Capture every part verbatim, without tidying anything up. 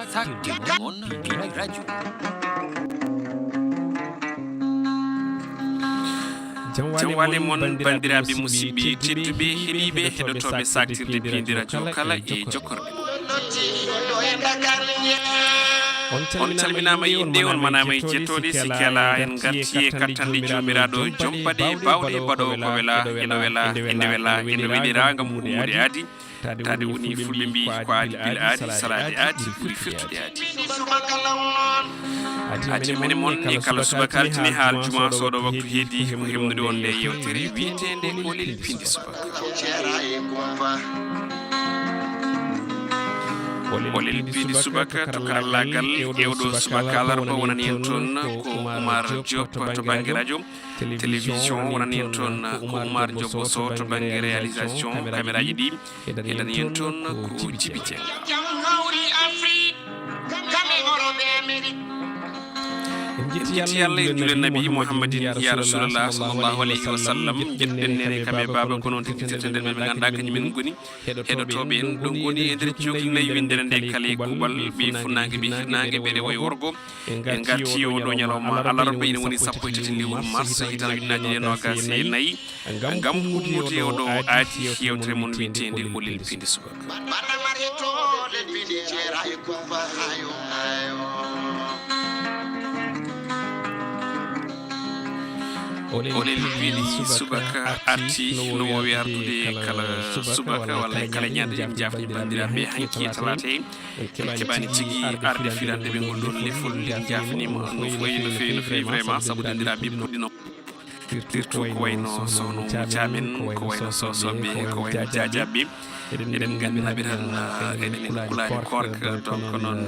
Sakti mon piɗi radio. Jam wale mon, bandiraaɓe musidɓe tedduɓe, heɗiiɓe, heɗotooɓe saktirde piindi radio kala e jokkorɗe. On calminaama e yiɗde, on manaama e jettode, si kala en ngarti e kattanɗe Joomiraaɗo, jom baɗe, baawɗe, baɗoowo ko wela, ene wela, ene wela, ene welira ngam ummude aadi. Taade woni fulɓe mbi ko aadi bila aadi, salaade aadi, ɓuri firtude aadi. Aadi mene mon e kala subaka altine haa aljuma, so ɗo waktu heedi, ko hemnude on nde yewtere wiyeteende Olel Piindi Subaka. Olel Piindi Subaka to karallaagal e oɗo subaka alarba wonani en toon ko Oumar Diop to bannge radio. Télévision wonani en toon ko Oumar Diop Sow to bannge réalisation, caméraji ɗi. Heɗani en toon ko Jibi Dieng. En jetti Allah e juule Nabi Muhammadin, ya Rasulallah, sallallahu alayhi wa sallam. Njetten nene kam e baaba, ko noon tigi teten ɓe ɓe ngannduɗaa kañum en ngoni heɗotooɓe en, ɗo ngoni e nder cokli nayi winndere nde kala e kuuɓal, ɓe funnaange, ɓe hirnaange, ɓe rewo e worgo. En ngarti oɗo ñalawma alarba, ina woni sappo e tati lewru mars, hitaande ujunnaji ɗiɗi e noogas e nayi. Ngam ummude oɗo aadi yewtere mon wiyeteende Olel Piindi Subaka. Olel Piindi Subaka arti no woowi ardude kala subaka walla kala ñande. En jaafni banndiraaɓe hanki talaata he. En keɓaani tigi arde firande ɓe ngol ɗon lefol. En jaafniima no feewi, no feewi, no feewi, vraiment, sabu dendiraaɓe puɗɗino. Surtout ko wayno Sohna Moussa Men, ko wayno Sosoɓe, ko wayno Jaajaɓe. Eɗen nganndi naɓe tan, eɗen kulaani koorka, donc noon,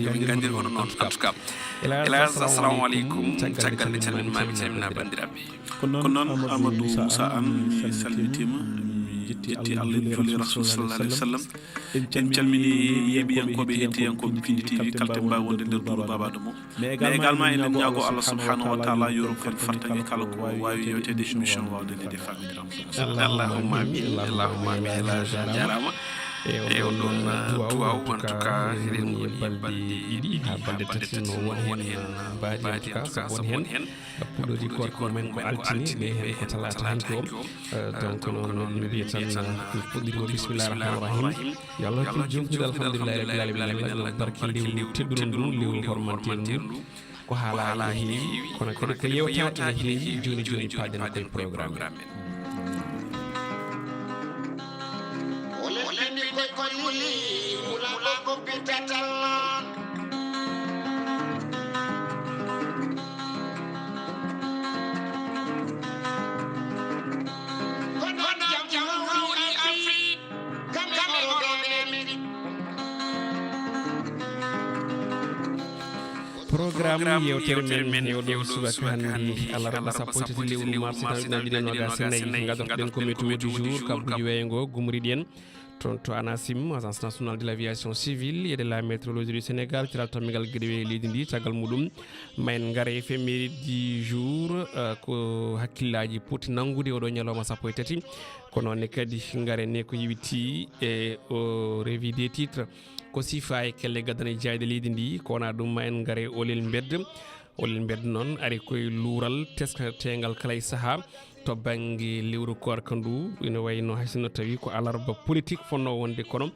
yo min nganndir hono noon, en tout cas. Hélas, assalamu aleykum. Caggal nde calminmaami, calmina banndiraaɓe. Ko noon, Amadou Moussa Anne, mi salmitiima, mi yetti Allah, en juuli Rasul sallallahu alayhi wa sallam. En calmini yeeɓiyankooɓe, hettiyankooɓe Piindi T V, kala to ɓe mbaawi wonde nder duuru Baaba Adama. Mais également, eɗen ñaago Allah subhanahu wa taala yo rokku en fartaŋŋe kala ko waawi yewteede émission waawde nde faamidiraama. Allahumma amin, Allahumma amin. El Hadj, a jaaraama. E on ɗon duwaaw, en tout cas, eɗen ngoni e balɗe ɗiɗi haa balɗe tati no won heen mbaadi, en tout cas, sabu won heen puɗɗorii koorka men ko altine, ɓe heen ko talaata hanki o. Eh, donc noon, min mbiya tan, eh, min puɗɗirima bismillahi rahmani rahim. Yo Allah hokku en joftude alhamdulillahi rabbil alamin, Allah barki lewru tedduɗo ndu, lewru hormanteeru ndu. Ko haalaaji no heewi, kono kadi ko yewtaaɗe no heewi. Jooni jooni, paaɗen koye programme men. Programme yewtere men e oɗo subaka hannde, alarba sappo e tati lewru mars, hitaande ujunnaji ɗiɗi e noogas e nayi. Ngadortoɗen ko météo du jour, kabbuji weeyo ngo gumriɗi en. Toon to ANACIM, Agence Nationale de l'Aviation Civile et de la Météorologie du Sénégal, cellal tammingal geɗe weeyo leydi ndi, caggal muɗum, ma en ngar e éphéméride du jour, eh, ko hakkillaaji poti nanngude oɗo ñalawma sappo e tati. Ko noon ne kadi ngaren e ko yowiti e o revue des titres. Ko sifa e kelle gadane jayɗe leydi ndi, ko wonaa ɗum ma en ngar e olel mbedda. Olel mbedda noon ari koye luural teskarteengal kala e sahaa to bannge lewru koorka ndu. Ina wayno hay sinno tawi ko alarba politique fotnoo wonde, kono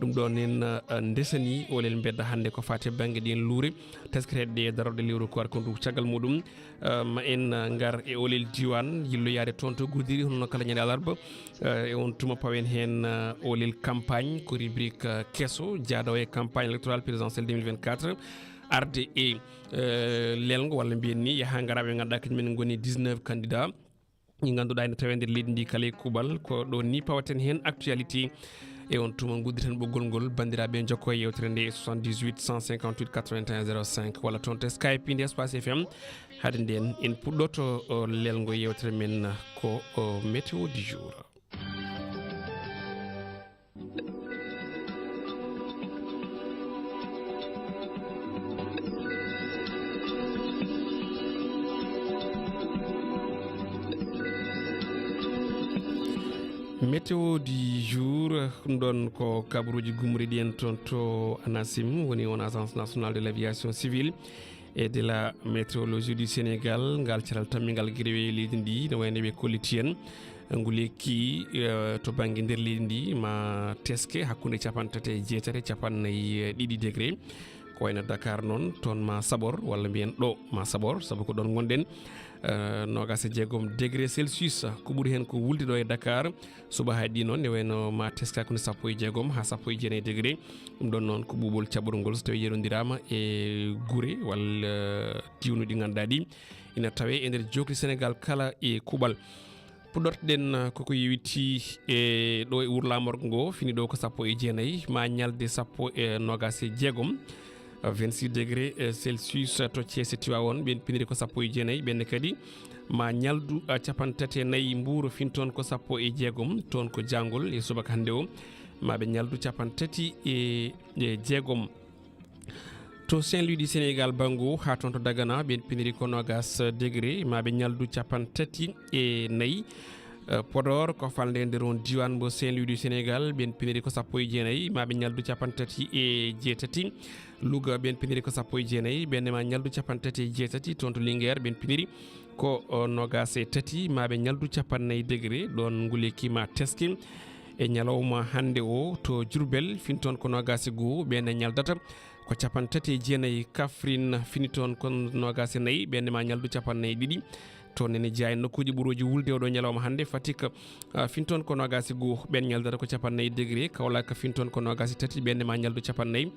ɗum ɗoon en, eh, ndesanii olel mbedda hannde ko faati e bannge ɗeen luure teskateeɗe ɗe e darorɗe lewru koorka ndu. Caggal muɗum, eh, ma en, eh, ngar e olel diiwaan, yilloyaade toon to Gudiri, hono kala ñande alarba. Eh, e on tuma pawen heen, eh, olel campagne, ko rubrique, eh, keso, jaadawo e campagne électorale présidentielle deux mille vingt-quatre, arde e, eh, lelngo, walla mbiyen ni, yaha ngara ɓe ngannduɗaa kañum en ngoni dix-neuf candidats. Ɗi ngannduɗaa ene tawe nder leydi ndi kala e kuuɓal. Ko ɗo ni pawaten heen actualité. E on tuma ngudditen ɓoggol ngol, banndiraaɓe, njokko e yewtere nde e soixante-dix-huit, cent cinquante-huit, quatre-vingt-un, zéro cinq, walla toon to Skype inde Espace F M. Hade nden en puɗɗoto, o, lelngo yewtere men ko, o, météo du jour. Météo du jour, ɗum ɗon ko kabaruuji gumriɗi en toon to ANACIM, woni on Agence Nationale de l'Aviation Civile et de la Météorologie du Sénégal. Ngal caral tammingal gila e leydi ndi, no wayno ɓe kolliti en, ngu lekki, eh, to bannge nder leydi ndi, ma teske hakkunde capanɗe tati e jeetati e capanɗe nayi e ɗiɗi degré. Ko wayno Dakar noon, toon ma saɓor, walla mbiyen ɗo ma saɓor, sabu ko ɗon ngonɗen. Eh, noogaas e jeegom degré Celsius, ko ɓuri heen ko wulde ɗo e Dakar. Suba haa ɗi noon, ne wayno ma teske hakkunde sappo e jeegom haa sappo e jeenayi degré. Ɗum ɗon noon ko ɓuuɓol caɓorngol, so tawii yerondirama e gure walla diwnuɗi ngannduɗaa ɗi ina tawe e nder jookli Sénégal kala e kuuɓal. Puɗɗortoɗen, uh, koko yowiti e ɗo e wuro laamorgo ngo, fini ɗo ko sappo e jeenayi, ma ñalde sappo e noogaas e jeegom, uh, vingt-six degré, uh, Celsius, uh, to Thiès e Tivaouane, ɓen piniri ko sappo e jeenayi, ɓenne kadi ma ñaldu, uh, capanɗe tati e nayi, Mbour fin toon ko sappo e jeegom, toon ko jangol e subaka hannde o, ma ɓe ñaldu capanɗe tati e, e jeegom. To Saint-Louis du Sénégal banngo, haa toon to Dagana, ɓen piniri ko noogaas degré, ma ɓe ñaldu capanɗe tati e nayi. Eh, Podor, ko falnde e nder on diiwaan mbo Saint-Louis du Sénégal, ɓen piniri ko sappo e jeenayi, ma ɓe ñaldu capanɗe tati e jeetati. Louga, ɓen piniri ko sappo e jeenayi, ɓenne ma ñaldu capanɗe tati e jeetati. Toon to Linguère, ɓen piniri ko, o, noogaas e tati, ma ɓe ñaldu capanɗe nayi degré, ɗon ngu lekki ma teske. E ñalawma hannde o to Diourbel, fin toon ko noogaas e goo, ɓenne ñaldata ko capanɗe tati e jeenayi. Kaffrine, fini toon ko noogaas e nayi, ɓenne ma ñaldu capanɗe nayi e ɗiɗi. Toon ene jeyaa e nokkuuji ɓurooji wulde oɗo ñalawma hannde. Fatick, ah, fin toon ko noogaas e goo, ɓen ñaldata ko capanɗe nayi degré. Kaolack, fin toon ko noogaas e tati, ɓenne ma ñaldu capanɗe nayi.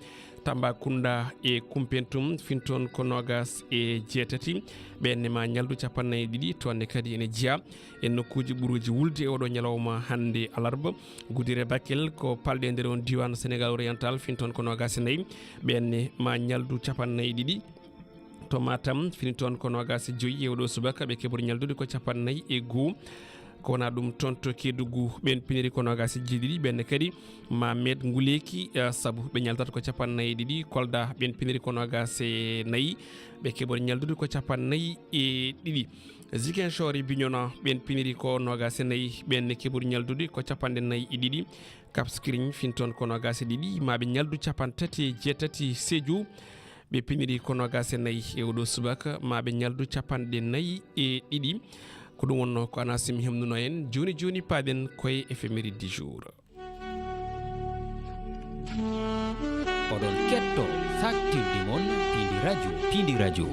Tambacounda e Koumpentoum, fin toon ko noogaas e jeetati, ɓenne ma ñaldu capanɗe nayi e ɗiɗi. Toon ne kadi ene jeyaa e nokkuuji ɓurooji wulde e oɗo ñalawma hannde alarba. Goudiry e Bakel ko palɗe e nder on diiwaan Sénégal oriental, fin toon ko noogaas e nayi, ɓenne ma ñaldu capanɗe nayi e ɗiɗi. To Matam, fini toon ko noogaas e joyi e oɗo subaka, ɓe keɓori ñaldude ko capanɗe nayi e goo. Ko wonaa ɗum, toon to Kédougou, ɓen piniri ko noogaas e jeeɗiɗi, ɓenne kadi ma meeɗ nguleeki, eh, sabu ɓe ñaldata ko capanɗe nayi e ɗiɗi. Kolda, ɓen piniri ko noogaas e nayi, ɓe keɓori ñaldude ko capanɗe nayi e ɗiɗi. Ziguinchor e Bignona, ɓen piniri ko noogaas e nayi, ɓen ne keɓori ñaldude ko capanɗe nayi e ɗiɗi. Cap Skirring, fin toon ko noogaas e ɗiɗi, ma ɓe ñaldu capanɗe tati e jeetati. Sédhiou, ɓe piniri ko noogaas e nayi e oɗo subaka, ma ɓe ñaldu capanɗe nayi e ɗiɗi. Ko ɗum wonnoo ko ANACIM hemnuno en. Jooni jooni, paaɗen koye éphéméride du jour. Oɗon ketto saktirde mon Pindi Radio, Pindi Radio.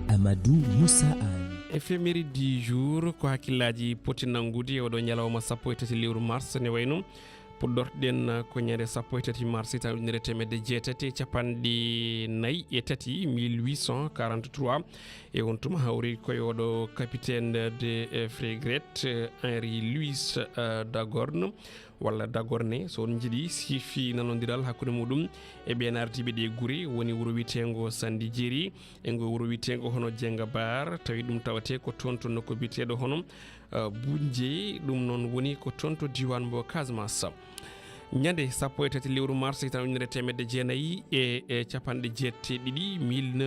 Amadou Moussa Anne. Éphéméride du jour, ko hakkillaaji poti nanngude e oɗo ñalawma sappo e tati lewru mars, ne wayno puɗɗortoɗen ko ñande sappo e tati mars, hitaande ujunere e teemedde jeetati e capanɗe nayi e tati, mille huit cent quarante-trois. E on tuma hawri koye oɗo capitaine de, eh, frégate, eh, Henri Louis, eh, Dagorne, walla Dagorne, so on njiɗi, sifi nanondiral hakkunde muɗum e ɓeen ardiiɓe ɗe gure, woni wuro wiyeteengo Sandi Jeeri, e ngo wuro wiyeteengo hono Jenga Baar, tawi ɗum tawatee ko toon to nokku biyeteeɗo hono, eh, Bunje, ɗum noon woni ko toon to diiwaan mbo Casamance. Ñande sappo e tati lewru mars, hitaande ujunere e teemedde jeenayi e, e capanɗe jeetati e ɗiɗi, mille neuf